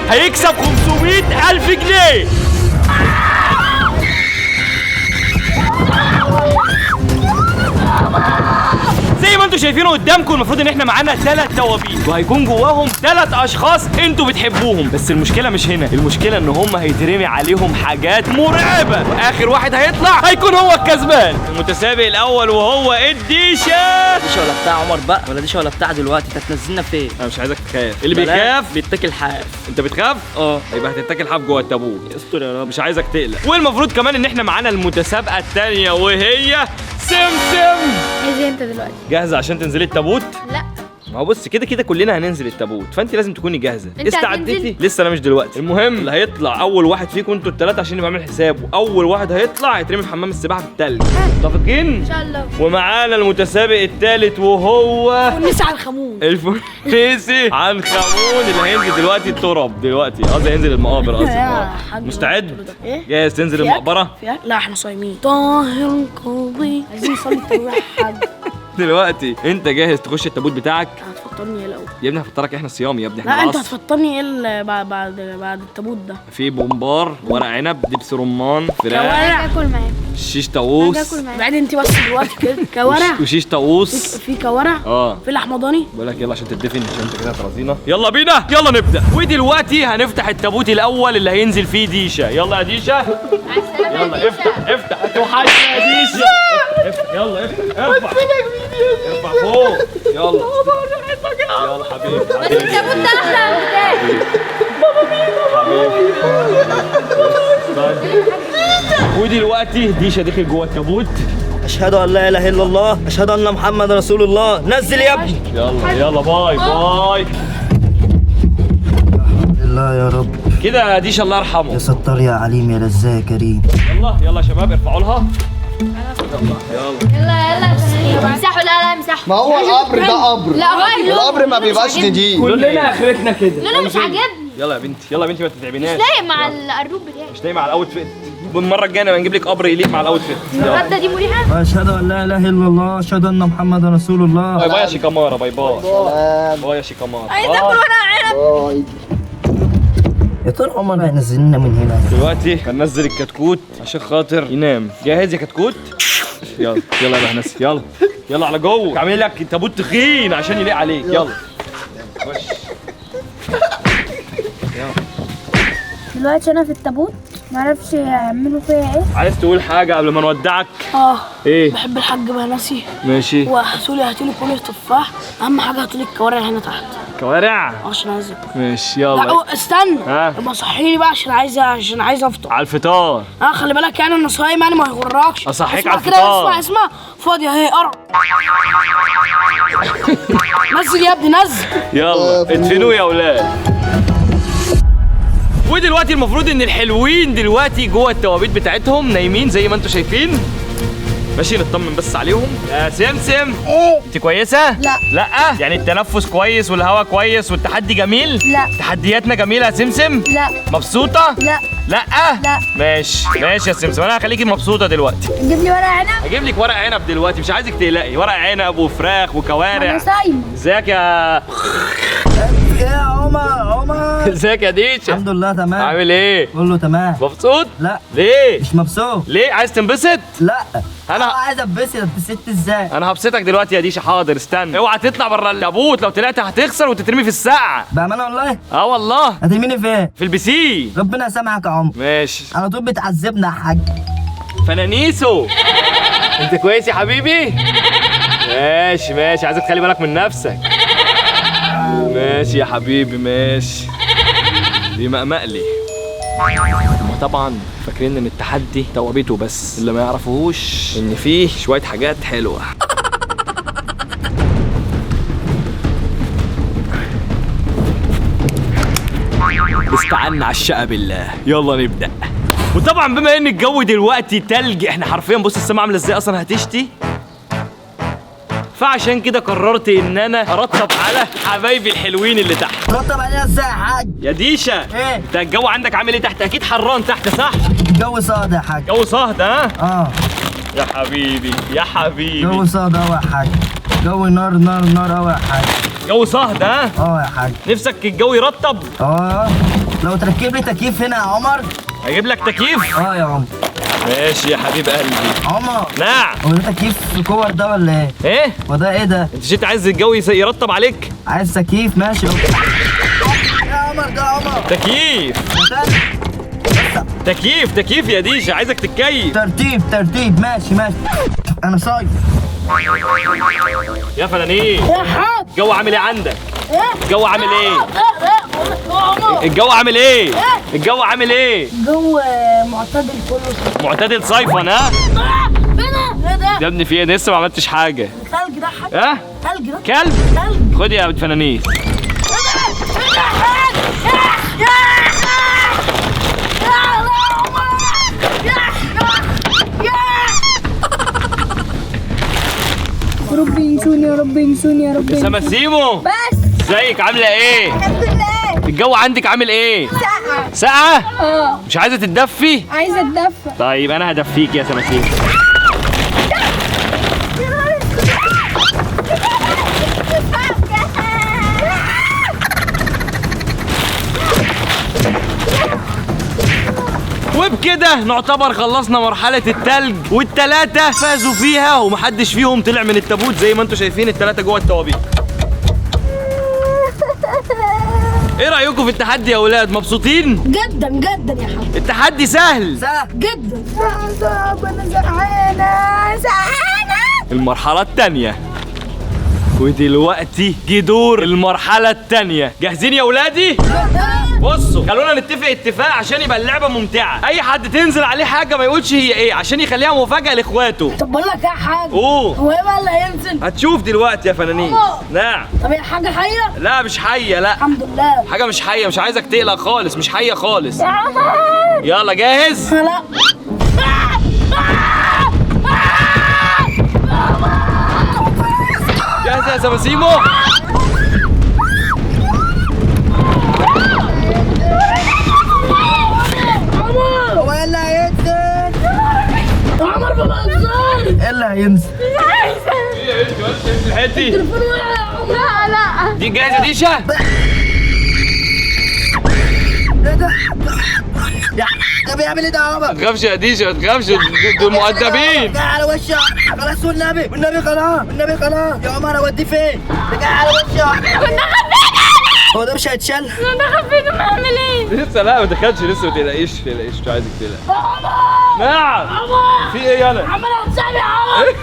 هيكسب 500,000 جنيه. زي ما انتم شايفينه قدامكم المفروض ان احنا معانا 3 توابيت وهيكون جواهم 3 اشخاص انتوا بتحبوهم، بس المشكلة مش هنا، المشكلة ان هم هيترمي عليهم حاجات مرعبة، واخر واحد هيطلع هيكون هو الكسبان. المتسابق الاول وهو الديشه. ديشه ولا بتاع عمر بقى، ولا ديشه ولا بتاع دلوقتي، انت هتنزلنا فين؟ انا مش عايزك تخاف، اللي بيخاف بيتاكل حاف. انت بتخاف؟ اه. يبقى هتتاكل حاف جوه التابوت. استر يا رب، مش عايزك تقلق. والمفروض كمان ان احنا معانا المتسابقه الثانية وهي سمسم. عايز انت دلوقتي جاهزة عشان تنزلي التابوت؟ لا. ما هو بص كده كده كلنا هننزل التابوت، فانت لازم تكوني جاهزة. انت استعدتي؟ هتنزل؟ لسه انا مش دلوقتي. المهم اللي هيطلع اول واحد فيكم انتوا الثلاثة عشان نبقى عامل حسابه، اول واحد هيطلع هيترمي في حمام السباحة في التلج. متفقين؟ ان شاء الله. ومعانا المتسابق الثالث وهو الفنيسي على الخمون. الفنيسي على الخمون اللي هينزل دلوقتي التراب دلوقتي، قصدي هينزل المقابر قصدي. مستعد؟ ايه؟ جاهز تنزل المقبرة؟ لا احنا صايمين. طاهر قاضي، عايزين نصلي التراويح يا حاج. دلوقتي انت جاهز تخش التابوت بتاعك؟ هتفطرني ايه الاول؟ يا ابني هفطرك، احنا صيام يا ابني، احنا لا انت العصر. هتفطرني ايه بعد التابوت ده؟ في بومبار، ورق عنب، دبس رمان، فراخ، عايز اكل معاك، شيش طاووس. عايز اكل معاك. بعد انت بس دلوقتي كده كوارع، وشيش طاووس، في كوارع، في لحمه ضاني. بقول لك يلا عشان تدفن، عشان انت كده هترازينا. يلا بينا، يلا نبدا. ودلوقتي هنفتح التابوت الاول اللي هينزل فيه ديشه. يلا يا ديشه، يلا افتح افتح، هتوحشنا يا ديشه. افتح يلا، افتح ارفع ارفع فوق، يلا يلا حبيبي. بس التابوت ده احلى من بتاعي. ودلوقتي ديشه دخل جوه التابوت. اشهد ان لا اله الا الله، اشهد ان محمد رسول الله. نزل يا ابني. يلا يلا، bye bye. الله يا رب كده يا ديشه، الله يرحمه. يا ستار يا عليم يا رزاق يا كريم. يلا يلا يا شباب ارفعوا لها. يلا يلا يلا امسحوا. لا لا امسحوا. ما هو القبر ده قبر. لا غير لونه. القبر ما بيبقاش نضيف. كلنا اخرتنا كده. لونه مش عاجبني. يلا يا بنتي، يلا يا بنتي ما تتعبيناش. مش لايق مع القروب بتاعي. مش لايق مع ال outfit. والمرة الجاية انا هنجيب لك قبر يليق مع ال outfit. الغدة دي مريحه. اشهد ان لا اله الا الله، اشهد ان محمد رسول الله. bye bye يا شيكامارا، bye bye bye يا شيكامارا. عايز اكل ورق عنب. يا ترى عمر هينزلنا من هنا؟ دلوقتي هننزل الكتكوت عشان خاطر ينام. جاهز يا كتكوت؟ يلا يلا يا بهنسي، يلا يلا على جوه. اعمل لك تابوت تخين عشان يليق عليك. يلا خش. دلوقتي انا في التابوت، معرفش يعملوا فيا ايه. عايز تقول حاجة قبل ما نودعك؟ ايه؟ بحب الحاج بهنسي. ماشي. وهاتولي هاتولي كل تفاح، اهم حاجة هاتولي الكوارع هنا تحت. كوارع؟ عشان عايز اكل. ماشي يلا. لا استنى، ابقى صحيني بقى عشان عايز، عشان عايز افطر. على الفطار. خلي بالك يعني انا صايم، يعني ما يغركش. اصحيك على الفطار. اسمع اسمع، فاضية اهي، قرع. نزل يا ابني نزل. يلا ادفنوه يا اولاد. ودلوقتي المفروض ان الحلوين دلوقتي جوه التوابيت بتاعتهم نايمين زي ما انتم شايفين. ماشي، نطمن بس عليهم. يا سمسم، ايه؟ انت كويسة؟ لا. لا؟ يعني التنفس كويس والهواء كويس والتحدي جميل؟ لا. تحدياتنا جميلة يا سمسم؟ لا. مبسوطة؟ لا. لا؟ لا. ماشي ماشي يا سمسم، انا هخليكي مبسوطة دلوقتي. تجيب لي ورق عنب؟ هجيب لك ورق عنب دلوقتي، مش عايزك تقلقي. ورق عنب وفراخ وكوارع. انا صايمه. ازيك يا ايه يا عمر؟ عمر ازيك يا ديشه؟ الحمد لله تمام. عامل ايه؟ كله تمام. مبسوط؟ لا. ليه؟ مش مبسوط. ليه؟ عايز تنبسط؟ لا انا عايز اتبسط. اتبسطت ازاي؟ انا هبسطك دلوقتي يا ديشه. حاضر، استنى، اوعى تطلع بره التابوت، لو طلعت هتخسر وتترمي في السقعه. بامانه والله؟ اه والله. هترميني فين؟ في البسين. ربنا يسامحك يا عمر. ماشي. على طول بتعذبنا يا حاج. فنانيسو انت كويس يا حبيبي؟ ماشي ماشي، عايزك تخلي بالك من نفسك. ماشي يا حبيبي ماشي. دي مقمقلي. هما طبعا فاكرين ان التحدي توابيته بس، اللي ما يعرفوهوش ان فيه شوية حاجات حلوة. استعنا على الشقة بالله، يلا نبدا. وطبعا بما ان الجو دلوقتي تلج، احنا حرفيا بص السما عامله ازاي، اصلا هتشتي، فعشان كده قررت ان انا ارطب على حبايبي الحلوين اللي تحت. رطب علينا ازاي يا حاج؟ يا ديشه، ايه؟ انت الجو عندك عامل ايه تحت؟ اكيد حران تحت صح؟ الجو صهد يا حاج. جو صهد؟ ها؟ اه يا حبيبي يا حبيبي، جو صهد قوي يا حاج. جو نار نار نار قوي يا حاج. جو صهد؟ ها؟ اه يا حاج. نفسك الجو يرطب؟ اه. لو تركب لي تكييف هنا يا عمر. اجيب لك تكييف؟ اه يا عمر. ماشي يا حبيب قلبي. عمر. نعم. هو ده تكييف كور ده ولا ايه؟ ايه؟ هو ده ايه ده؟ انت جيت عايز الجو يرطب عليك؟ عايز تكييف ماشي. يا عمر ده يا عمر. تكييف. تكييف تكييف يا ديشا، عايزك تتكيف. ترتيب ترتيب ماشي ماشي. انا صايم. يا فنانين. يا حاج. الجو عامل ايه عندك؟ ايه؟ الجو عامل ايه؟ الجو عامل ايه؟ الجو عامل ايه؟ الجو معتدل كله. معتدل صيفا. ها؟ ايه ده؟ يا ابني في ايه؟ لسه ما عملتش حاجة. ثلج ده حاج. ها؟ ثلج ده. كلب؟ ثلج. خد يا ابو فنانين. ايه ده؟ ايه ده يا حاج؟ يا رب ينسوني يا رب ينسوني يا رب. يا سماسيمو. بس. ازيك عاملة ايه؟ الحمد لله. الجو عندك عامل ايه؟ ساقعة. ساقعة؟ اه. مش عايزة تتدفي؟ عايزة اتدفى. طيب انا هدفيك يا سماسيمو. وبكده نعتبر خلصنا مرحلة التلج، والتلاتة فازوا فيها ومحدش فيهم طلع من التابوت زي ما انتم شايفين التلاتة جوه التوابيت. ايه رأيكم في التحدي يا اولاد؟ مبسوطين؟ جدا جدا يا حاج. التحدي سهل. سهل جدا. انا زهقانة زهقانة. المرحلة الثانية. ودلوقتي جه دور المرحلة الثانية. جاهزين يا ولادي؟ بصوا خلونا نتفق اتفاق عشان يبقى اللعبة ممتعة، أي حد تنزل عليه حاجة ما يقولش هي إيه عشان يخليها مفاجأة لإخواته. طب بقول لك يا حاج. أوه. هو إيه بقى اللي هينزل؟ هتشوف دلوقتي يا فنانين. نعم. طب هي حاجة حية؟ لا مش حية، لا. الحمد لله. حاجة مش حية، مش عايزك تقلق خالص، مش حية خالص. يا عمر. يلا جاهز؟ لا. جاهز يا سماسيمو؟ هو ايه اللي هينزل؟ عمر ما بهزرش. ايه اللي هينزل؟ مش عايزة. ايه يا بنتي وانت انت لحقتي؟ التليفون وقع يا عمر. لا لا. دي جاهزة ديشا؟ ايه ده؟ ده بيعمل ايه ده يا عمر؟ ما تخافش يا ديشا ما تخافش، دول مؤدبين. جاي على وشي خلاص، والنبي والنبي خلاص، والنبي خلاص يا عمر. اوديه فين؟ ده جاي على وشي. كنا خبينا. هو ده مش هيتشال؟ كنا خبينا. ما اعمل ايه؟ لسه لا ما دخلش لسه، ما تقلقيش ما تقلقيش، مش عايزك تقلق. نعم. في ايه يالا؟ عمال اتسابق يا عمر.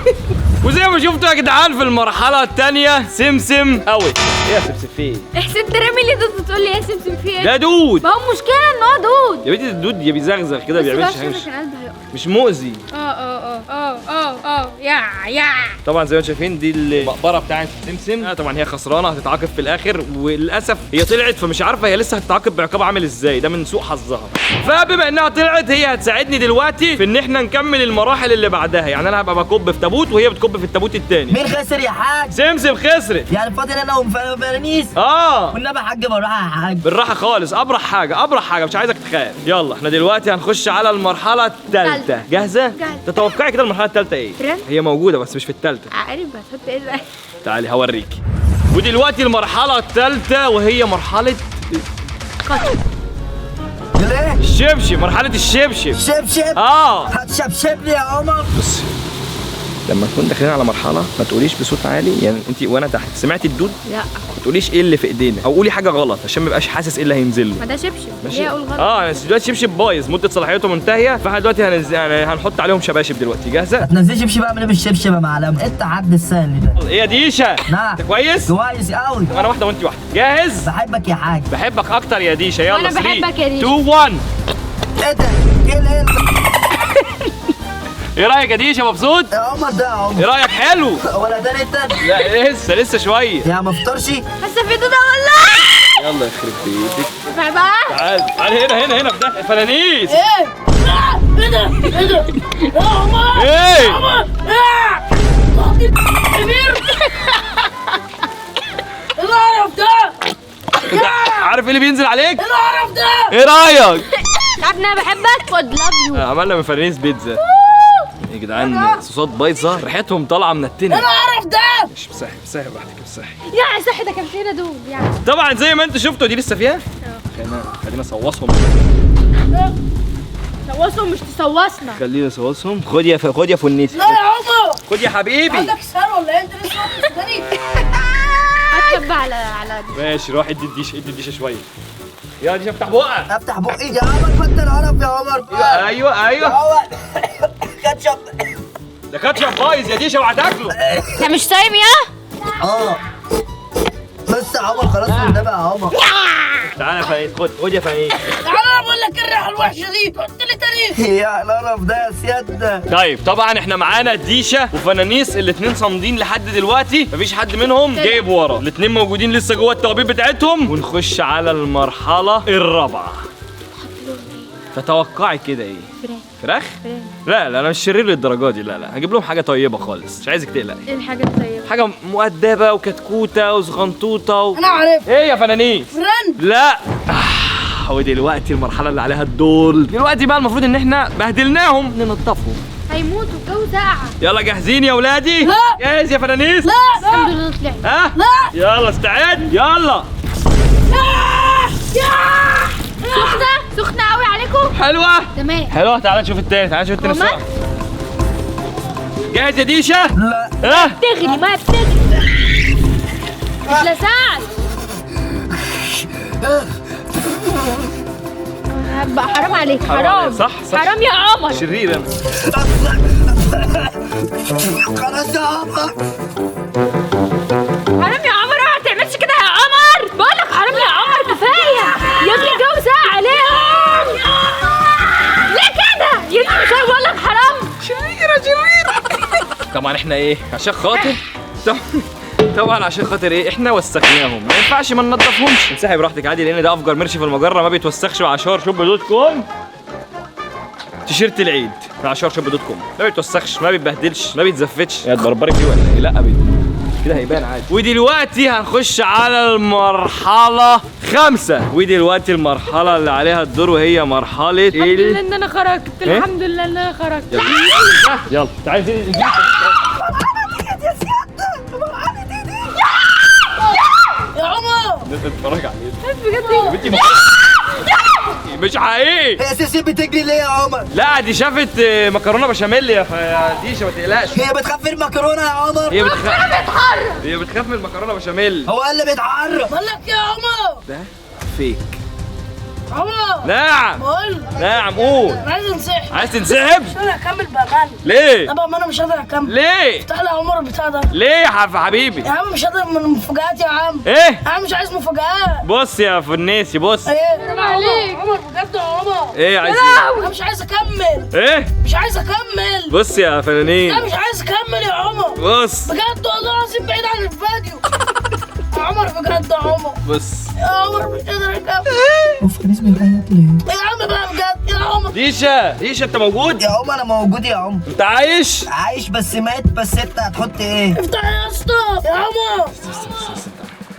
وزي ما شفتوا يا جدعان في المرحلة الثانية سمسم قوي. ايه يا سمسم في ايه؟ احسن ترمي لي دود وتقول لي يا سمسم في ايه؟ ده دود. ما هو المشكلة ان هو دود يا بنتي، الدود يا بيزغزغ كده، ما بيعملش حاجة، مش مؤذي. اه اه اه اه اه يا يا. طبعا زي ما انتم شايفين دي المقبرة بتاعت سمسم. طبعا هي خسرانة، هتتعاقب في الاخر، وللاسف هي طلعت فمش عارفه هي لسه هتتعاقب بعقاب عامل ازاي، ده من سوء حظها. فبما انها طلعت هي هتساعدني دلوقتي في ان احنا نكمل المراحل اللي بعدها، يعني انا هبقى بكب في تابوت وهي بتكب في التابوت الثاني. مين خسر يا حاج؟ سمسم خسرت. يعني فاضل انا وفرانيس. اه والنبي يا حاج بالراحة يا حاج. بالراحة خالص، ابرح حاجة ابرح حاجة، مش عايزك تخاف. يلا احنا دلوقتي هنخش على المرحلة الثالثة. جاهزة؟ جاهزة. تتوقعي كده المرحلة الثالثة ايه؟ فرن؟ هي موجودة بس مش في الثالثة. عقارب هتحط ايه بقى؟ تعالي هوريكي. ودلوقتي المرحلة الثالثة وهي مرحلة قطر. ليه؟ الشبشب، مرحلة الشبشب. شبشب؟ اه. هتشبشب لي يا عمر؟ بصي لما نكون داخلين على مرحلة ما تقوليش بصوت عالي، يعني انت وانا تحت سمعتي الدود؟ لا. ما تقوليش ايه اللي في ايدينا، او قولي حاجة غلط عشان ما يبقاش حاسس ايه اللي هينزل له. ما ده شبشب. ماشي؟ ليه اقول غلط؟ اه دلوقتي شبشب بايظ، مدة صلاحيته منتهية، فاحنا دلوقتي يعني هنحط عليهم شباشب دلوقتي. جاهزة؟ ما تنزلش شبشب بقى من بالشبشب يا معلم، ايه التحدي السهل ده؟ ايه يا ديشا؟ نعم. انت كويس؟ كويس قوي. انا واحدة وانت واحدة. جاهز؟ بحبك يا حاج. بحبك اكتر يا ديشا. يلا وأنا بحبك يا ديشا. 2 1. ايه ده؟ ايه ايه رايك يا ديشا؟ مبسوط؟ يا عمر ده يا عمر. ايه رايك؟ حلو؟ ولا ده انت؟ لا لسه لسه شوية. يا ما افطرش؟ حاسه في دوده والله. يلا يخرب بيتك. بقى تعال تعال هنا هنا هنا في ده فنانيس. ايه؟ ايه ده؟ ايه ده؟ يا عمر. ايه؟ عمر. ايه؟ كبير. ايه القرف ده؟ انت عارف ايه اللي بينزل عليك؟ ايه القرف ده؟ ايه رايك؟ عارف ان انا بحبك؟ خد love you. عملنا من فنانيس بيتزا يا جدعان، صوصات بايظة ريحتهم طالعه من التنه. ايه القرف ده؟ مش مسحي مسحي براحتك مسحي. يا صح ده كان فينا دود يعني. طبعا زي ما انتم شفتوا دي لسه فيها؟ خلينا اصوصهم. صوصهم مش تصوصنا. خلينا اصوصهم. خد يا فنيتي. لا يا عمر، خد يا حبيبي. عندك سهر ولا انت لسه واكل؟ هتكب على دي. ماشي، روح ادي الديشه، ادي الديشه شوية. يا ديشه افتح بقك. افتح بقي يا عمر، بطل قرف يا عمر. ايوه ايوه. يا كاتشب، ده كاتشب بايظ يا ديشه وهتاكله. انت مش صايم يا؟ اه بس يا عمر خلاص والنبي يا عمر. تعالى يا فنيس، خد خد يا فنيس. تعالى انا بقول لك الريحة الوحشة دي، قلت لي تاني. يا القرف ده يا سيادة. طيب طبعا احنا معانا ديشه وفنانيس، الاثنين صامدين لحد دلوقتي، مفيش حد منهم جايب ورا، الاثنين موجودين لسه جوه التوابيت بتاعتهم. ونخش على المرحلة الرابعة. تتوقعي كده ايه؟ فراخ. فراخ؟ فراخ. لا لا انا مش شرير للدرجة دي، لا لا هجيب لهم حاجة طيبة خالص، مش عايزك تقلقي. ايه الحاجة الطيبة؟ حاجة مؤدبة وكتكوته وصغنطوطه انا عارف. ايه يا فنانيس؟ فرن. لا. ودلوقتي المرحلة اللي عليها الدور، دلوقتي بقى المفروض ان احنا بهدلناهم ننضفهم. هيموتوا الجو ساقعه. يلا جاهزين يا ولادي؟ لا. جاهز يا فنانيس؟ لا. الحمد لله طلعنا. ها؟ لا. يلا استعد، يلا. سخنة سخنة قوي عليكم. حلوة؟ تمام حلوة. تعالى نشوف التاني، تعالى نشوف التاني بسرعة. جاهز يا ديشة؟ لا. ها؟ بتغلي، ما بتغلي. اتلسعت. بقى حرام عليك، حرام. صح صح، حرام يا عمر. شرير انا. خلاص يا عمر، حرام يا عمر، اوعى تعملش كده يا عمر. بقول لك حرام يا عمر، كفاية يا ابني الجو ساقع عليهم. ليه كده يا ابني؟ مش بقول لك حرام. شريرة شريرة. طبعا احنا ايه عشان خاطر طبعا عشان خاطر ايه احنا وسخناهم، ما ينفعش ما ننضفهمش. امسحي براحتك عادي، لان ده افجر merch في المجرة، ما بيتوسخش. مع عشار shop dot com، تيشيرت العيد مع عشار shop dot com، ما بيتوسخش، ما بيتبهدلش، ما بيتزفتش. يا تبربري فيه ولا ايه؟ لا كده هيبان عادي. ودلوقتي هنخش على المرحلة 5، ودلوقتي المرحلة اللي عليها الدور، وهي مرحلة الحمد لله ان انا خرجت. الحمد لله ان انا خرجت. يلا تعالي. يا عمر الناس بتتفرج علينا بجد. بنتي مش حقيقي. هي سيسي بتجري ليه يا عمر؟ لا دي شافت مكرونه بشاميل يا ديشه، ما تقلقش. هي بتخاف من المكرونه يا عمر. هي بتخاف، هي بتخاف من المكرونه بشاميل. هو اللي بيتعرف. بقول لك يا عمر ده فيك. عمر. نعم. بقول نعم قول. انا عايز انسحب. عايز تنسحب؟ مش قادر اكمل بامانه. ليه؟ طبعا ما انا مش قادر اكمل. ليه؟ افتح لي يا عمر البتاع ده. ليه يا حبيبي؟ يا عم مش قادر من المفاجآت يا عم. ايه؟ يا عم مش عايز مفاجآت. بص يا فنيسي بص. ايه؟ حرام عليك عمر بجد يا عمر. ايه عايز ايه؟ انا مش عايز اكمل. ايه؟ مش عايز اكمل. بص يا فنانين. لا مش عايز اكمل يا عمر. بص بجد والله العظيم بعيد عن الفيديو. يا عمر بجد يا عمر. بص يا عمر مش قادر اكمل. وفارس بيعيط ليه؟ يا عم بقى بجد يا عمر. ديشة ديشة انت موجود؟ يا عمر انا موجود يا عمر. انت عايش؟ عايش بس مات. بس انت هتحط ايه؟ افتح يا اسطى يا عمر.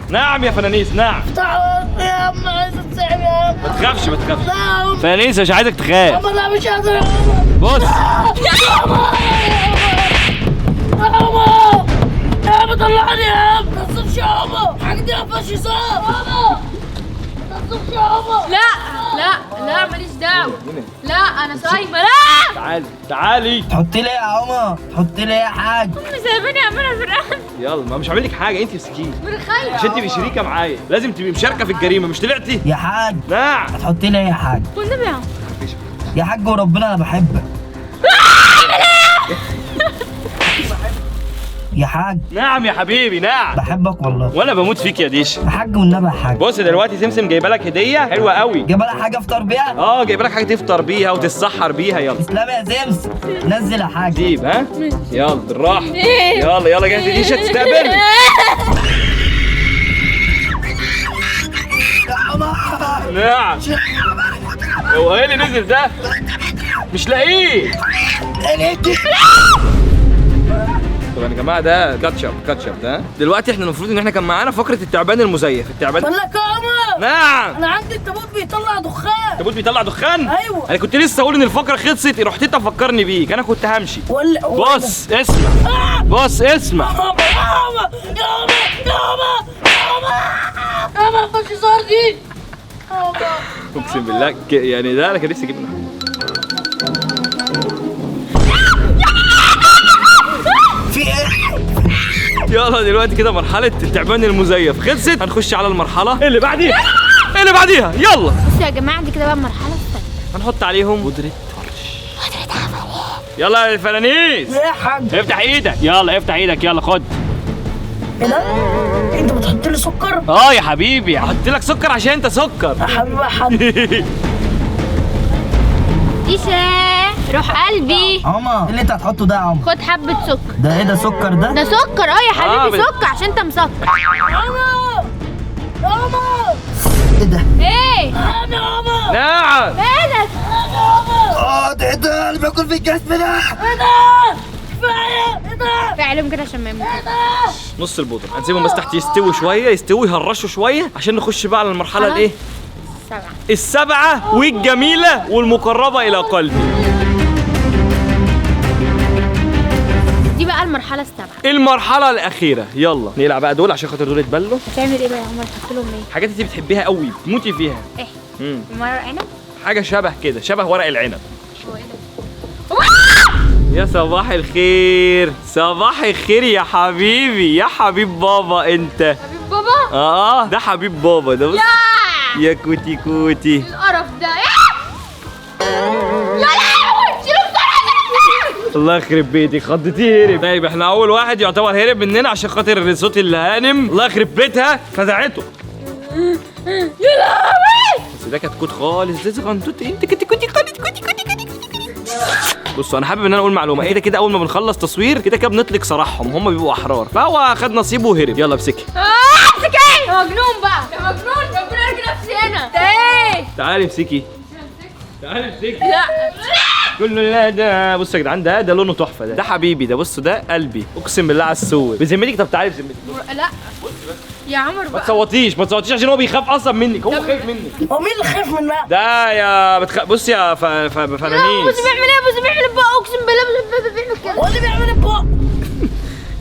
نعم يا فنانيس نعم. افتح يا عم عايز اتسحب يا عم. ما تخافش ما تخافش. لا يا عمر. فنانيس مش عايزك تخاف. يا عمر لا مش قادر يا عمر. بص يا عمر يا عمر يا عم طلعني يا عم. ما تصرفش يا عمر، الحاجات دي ما فيهاش هزار يا عمر. ما تصرفش يا عمر. لا لا لا ماليش دعوه. لا انا صايمه. لا تعالي تعالي. تحطي لي يا عمر، تحطي لي يا حاج. امي سايباني اعملها في الرقم. يلا ما مش هعمل لك حاجة، انت مسكينه. من خايفة عشان تبقي شريكه معايا لازم تبقي مشاركة في الجريمة، مش طلعتي يا حاج؟ نعم. هتحطي لي يا حاج؟ والنبي يا عمر يا حاج وربنا انا بحبك. يا حاج. نعم يا حبيبي نعم. بحبك والله. وانا بموت فيك يا ديش يا حاج والنبي يا حاج. بص دلوقتي سمسم جايبه لك هديه حلوة قوي. جايبه لك حاجة افطر بيها؟ اه جايبه لك حاجة تفطر بيها وتتسحر بيها. يلا تسلم يا سمسم. نزل يا حاج. جيب ها يلا بالراحة. يلا يلا جاهز يا ديشه تستقبل. يا عمر. نعم. هو ايه اللي نزل ده؟ مش لاقيه. طبعا يا جماعة ده كاتشب، كاتشب ده. دلوقتي احنا المفروض ان احنا كان معانا فقره التعبان المزيف. التعبان بقول لك يا عمر. نعم. انا عندي التابوت بيطلع دخان. التابوت بيطلع دخان؟ ايوه. انا كنت لسه اقول ان الفقرة خلصت، رحت انت فكرني بيك، انا كنت همشي. ولا بص اسمع. بص اسمع. يا عمر يا عمر يا عمر يا عمر يا عمر ما فيهاش هزار دي. اقسم بالله يعني ده انا كان نفسي اجيب منه. في ايه؟ يلا دلوقتي كده مرحلة التعبان المزيف خلصت، هنخش على المرحلة اللي بعديها اللي بعديها. يلا بصوا يا جماعة دي كده بقى المرحلة الثالثة، هنحط عليهم بودرة فرش. يلا يا فنانيس يا حاج افتح ايدك، يلا افتح ايدك، يلا خد. ايه ده؟ انت بتحط لي سكر؟ اه يا حبيبي هحط لك سكر عشان انت سكر يا حبيبي يا حاج. ديشا روح قلبي. عمر ايه اللي انت هتحطه ده يا عمر؟ خد حبة سكر. ده ايه ده سكر ده؟ ده سكر اه يا حبيبي سكر عشان انت مسكر. عمر عمر ايه ده؟ ايه؟ انا عمر. نعم مالك؟ انا عمر. اه ده ايه ده اللي باكل في الجسم ده؟ ايه ده؟ كفاية ايه ده؟ كفاية عليهم كده عشان ما يموتوا. نص البودرة هنسيبهم بس تحت يستووا شوية، يستووا يهرشوا شوية عشان نخش بقى على المرحلة الايه؟ السبعة. السبعة والجميلة والمقربة إلى قلبي. دي بقى المرحلة السابعة. المرحلة الأخيرة، يلا نقلع بقى دول عشان خاطر دول يتبلوا. هتعمل إيه بقى يا عمر؟ تحط لهم إيه؟ حاجات أنت بتحبيها قوي، بتموتي فيها. إيه؟ ورق عنب؟ حاجة شبه كده، شبه ورق العنب. هو إيه ده؟ يا صباح الخير، صباح الخير يا حبيبي، يا حبيب بابا أنت. حبيب بابا؟ آه ده حبيب بابا ده. بص يا cutie cutie. القرف ده. يا لهوي شيلوا بسرعة. الله يخرب بيتك خضتيه هرب. طيب احنا اول واحد يعتبر هرب مننا عشان خاطر صوت الهانم الله يخرب بيتها فزعته. يا لهوي بس ده كتكوت خالص، ده صغنطوط انت كتكوتي خالص cutie cutie cutie. بصوا انا حابب ان انا اقول معلومة، كده كده اول ما بنخلص تصوير كده كده بنطلق سراحهم، هم بيبقوا احرار، فهو خد نصيبه وهرب. يلا امسكي. امسك ايه؟ يا مجنون بقى يا مجنون، ربنا يرجع نفسي هنا. ده ايه؟ تعالي امسكي. تعالي امسكي. لا كله لا ده بصوا يا جدعان ده لونه تحفة، ده حبيبي ده، بصوا ده قلبي اقسم بالله على السود. بذمتك طب تعالي بذمتك. لا يا عمر بقى ما تصوتيش ما تصوتيش عشان هو بيخاف اصلا منك، هو خايف منك. هو مين اللي خايف منها؟ ده يا بص يا فنانيس. بص بيعمل ايه؟ بص بيعمل بقى اقسم بالله بيعمل كده. هو اللي بيعمل بقى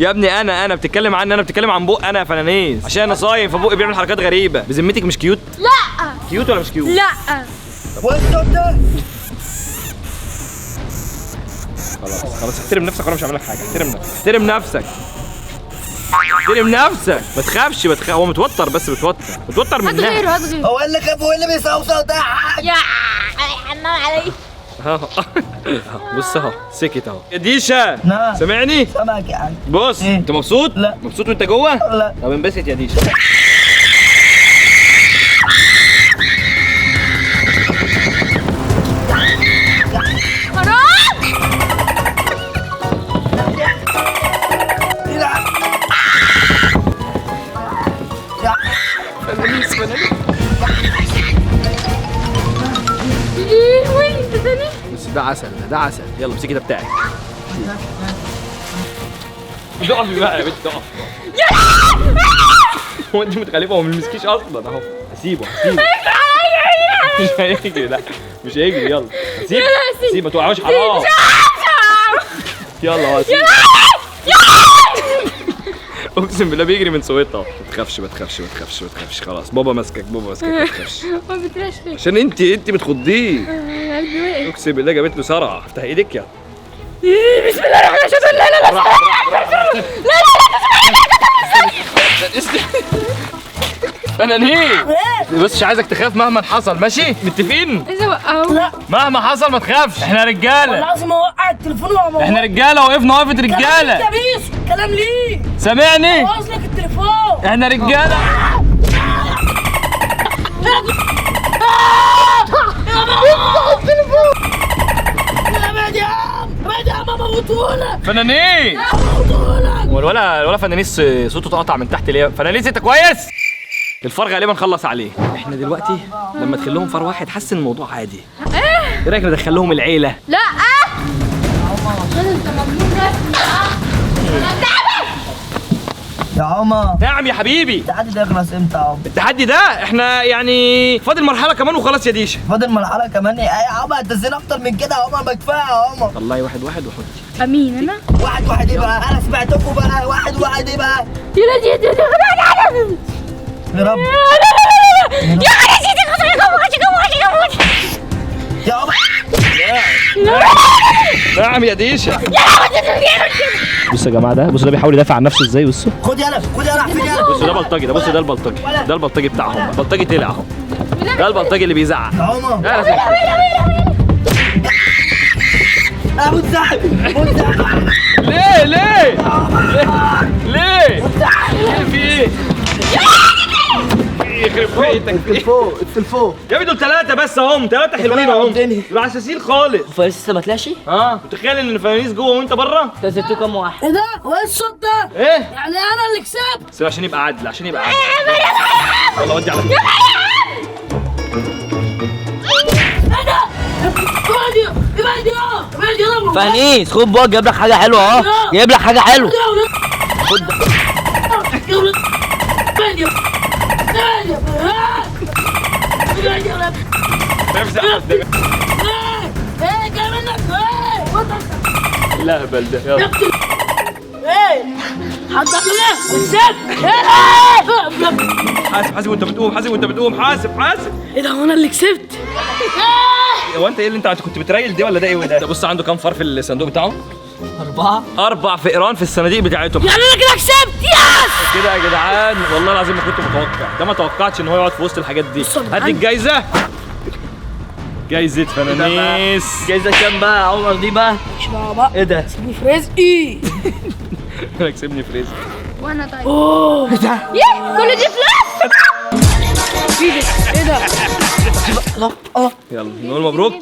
يا ابني انا بتتكلم عني، انا بتتكلم عن بق انا يا فنانيس عشان انا صايم فبقي بيعمل حركات غريبة. بذمتك مش cute؟ لا cute ولا مش cute؟ لا. والصوت ده خلاص خلاص احترم نفسك وانا مش هعمل لك حاجة. احترم نفسك احترم نفسك احترم نفسك، ما تخافش ما تخاف. هو متوتر بس، متوتر منها. هات غيره هات غيره. هو اللي خاف هو اللي بيصوصو ده يا حمام علي. بص اهو سكت اهو. يا ديشا. نعم. سامعني؟ سامعك يا عم. بص إيه؟ انت مبسوط؟ لا. مبسوط وانت جوه؟ لا. طب انبسط يا ديشا. بس ده عسل، ده عسل. يلا امسكي ده بتاعك. اقفي بقى يا بنت اقفي. هو انت متخلفة؟ هو ما بيمسكيش اصلا اهو. هسيبه هسيبه. مش هيجري، لا مش هيجري. يلا هسيبه هسيبه، ما توقعوش حرام. يلا هسيبه. اقسم بالله بيجري من صوتها. ما تخافش ما تخافش ما تخافش ما تخافش، خلاص بابا ماسكك، بابا ماسكك، ما تخافش. ما بتلاش ليه؟ عشان انت بتخضيه. قلبي وقف. اقسم بالله جابت له صرعه. افتح ايدك يلا. بسم الله الرحمن الرحيم. لا لا لا لا لا لا. انا ليه؟ بص مش عايزك تخاف مهما حصل، ماشي؟ متفقين؟ عايزه اوقعه. لا مهما حصل ما تخافش، احنا رجاله. والله العظيم اوقع التليفون وأموت. احنا رجاله، وقفنا وقفه رجاله. كلام ليك كلام ليه؟ سامعني؟ بوظ لك التليفون. احنا رجاله. يا بعد يا عم، بعد يا عم، اموتهولك. فنانيس اموتهولك. ولا فنانيس صوته اتقطع من تحت ليه؟ فنانيس انت كويس؟ الفار غالبا خلص عليه. احنا دلوقتي لما تدخل لهم فار واحد حاسس ان الموضوع عادي. ايه رايك ندخل لهم العيلة؟ لا انت مجنون رسمي. يا عمر. نعم يا حبيبي. التحدي ده يخلص امتى يا عمر؟ التحدي ده احنا يعني فاضل مرحلة كمان وخلاص يا ديشه. فاضل مرحلة كمان ايه يا عمر؟ انت ازاي اكتر من كده يا عمر؟ ما كفاية يا عمر. طلعي واحد واحد وحطي. امين انا؟ واحد واحد ايه بقى؟ انا سمعتكم بقى. واحد واحد ايه بقى؟ يا لدي يا يا رب. يا لدي. خش جوه. يا عمر. نعم يا ديشه. بصوا يا جماعة ده، بصوا ده بيحاول يدافع عن نفسه ازاي. بصوا خد يلا، خد يلا، فين يلا. بصوا ده بلطجي، ده بصوا ده البلطجي، ده البلطجي بتاعهم، بلطجي طلع اهو، ده البلطجي اللي بيزعق. يا عمر لا لا منسحب منسحب. ليه ليه ليه ليه في ايه؟ يخرب بيتك. الفوق الفوق يا ابني دول 3 بس اهم، 3 حلوين اهم، دول عساسين خالص. فارس لسه ما طلعش؟ اه متخيل ان فوانيس جوه وانت بره؟ كسبتوا كام واحد؟ ايه ده؟ هو ايه الصوت ده؟ ايه؟ يعني انا اللي كسبت؟ بس عشان يبقى عدل، عشان يبقى عدل. يلا ودي على ايه ده؟ فانيس خد بقى، جايب لك حاجة حلوة اهو، جايب لك حاجة حلوة. خد لا هبل ده. يلا ايه حاسب حاسب وانت بتقوم، حاسب وانت بتقوم، حاسب حاسب. ايه ده هو انا اللي كسبت؟ هو انت ايه اللي انت كنت بتريل دي ولا ده ايه ده؟ بص عنده كام فار في الصندوق بتاعه؟ 4 فئران في الصناديق بتاعتهم. يعني انا كده كسبت. yes كده يا جدعان، والله العظيم ما كنت متوقع ده، ما توقعتش ان هو يقعد في وسط الحاجات دي. هات الجايزة، جايزة فنانيس. جايزة كام بقى يا عمر دي بقى؟ مش دعوه بقى. ايه ده؟ سيبني في رزقي. انا كسبني في رزقي. وانا طيب. اوه ايه ده؟ كل دي فلوس؟ ايه ده؟ يلا نقول مبروك.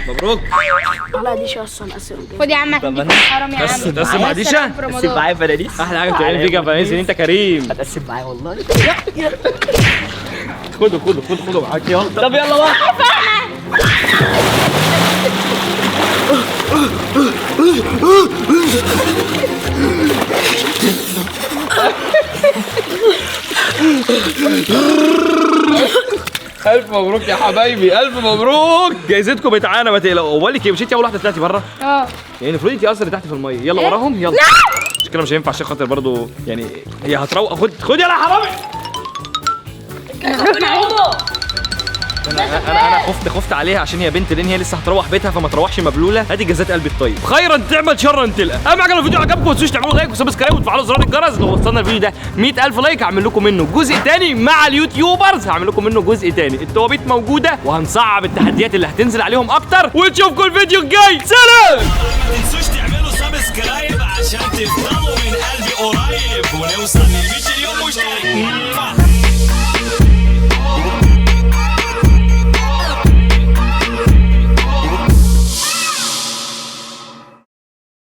مبروك. على ديشة اصلا اسف. خد يا عم حرام يا عم. بس تقسم مع ديشة؟ تقسم معايا فنانيس. احلى حاجة بتعمل فيك يا فنانيس ان انت كريم. هتقسم معايا والله. خده خده خده خده معاك يلا. طب يلا بقى. ألف مبروك يا حبايبي، ألف مبروك. جايزتكم بتاعنا ما تقلقوا. بقول لك إيه، مش أنت أول واحدة طلعتي بره؟ اه. يعني المفروض أنت أصلا اللي تحت في المية. يلا وراهم يلا. مش كده مش هينفع عشان خاطر برضه يعني هي هتروق. خد خد يلا يا حرامي. انا خفت عليها عشان هي بنت، لان هي لسه هتروح بيتها فما تروحش مبلوله. هادي جزات قلبي الطيب. خيرا تعمل شرا تلقى. اهم حاجة لو الفيديو عجبكم ما تنسوش تعملوا like و subscribe وتفعلوا زرار الجرس. لو وصلنا الفيديو ده 100,000 like هعمل لكم منه جزء تاني مع ال YouTubers، هعمل لكم منه جزء تاني. التوابيت موجودة وهنصعب التحديات اللي هتنزل عليهم اكتر، ونشوفكم الفيديو الجاي. سلام. ما تنسوش تعملوا subscribe عشان تفضلوا من قلبي قريب ونوصل لل 100 مليون مشترك.